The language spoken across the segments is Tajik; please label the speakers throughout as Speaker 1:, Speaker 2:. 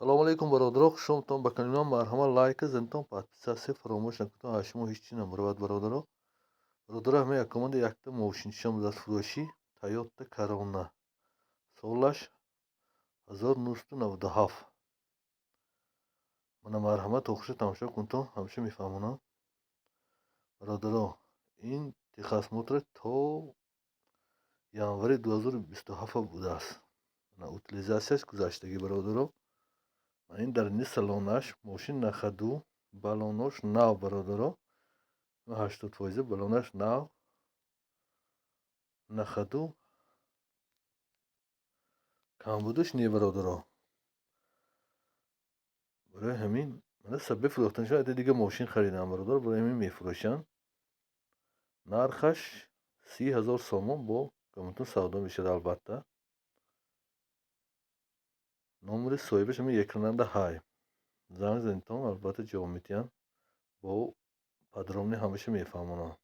Speaker 1: Салому алейкум, бародаро, хушомадтон ба канали ман. Марҳамат, лайка занитон, подписаться фаромӯш накунтон, аз шумо ҳеҷ чи намеравад, бародаро. Бародаро, ҳама якоманда якта мошинчишам будааст фурӯшӣ, Тойота Корона, солаш 1997. Мана, марҳамат, охирша тамошо кунтон, ҳамеша мефаҳмонам. Бародаро, ин техосмотр то январи 2027 будааст. Утилизатсияш гузаштагӣ, бародаро. Ин дар ини салонаш мошин на ходу, баллонош нав, бародаро, 80% баллонаш нав, на ходу, камбудаш не, бародаро. Барои ҳамин мана сабаби фурӯхтанашон дига мошин харидам, бародаро, барои ҳамин мефурӯшанд. Нархаш 30 000 сомон, бо камтун савдо мешавад албатта. Номери соҳибаш ҳамин экрананда ҳай, занг занитон, албатта, ҷавоб медиҳанд, бо подробно ҳамаша мефаҳмонанд.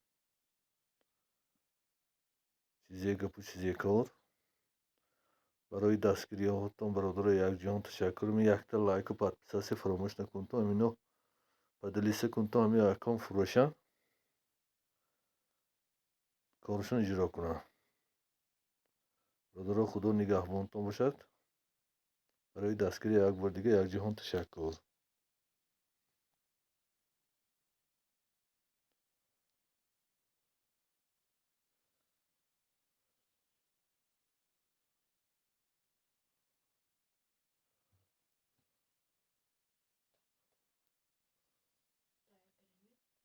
Speaker 1: Чизе гапу, чизе кор. Барои дастгириҳотон, бародаро, якҷон ташаккур. Якта лайку подписаться фаромӯш накунтон, ҳамино поделиться кунтон, ҳамин якон фурӯшанд, корашон иҷро кунанд. Бародаро, Худо нигаҳбонтон бошад. Барои дастгирӣ як бор дига якҷаҳон ташаккур.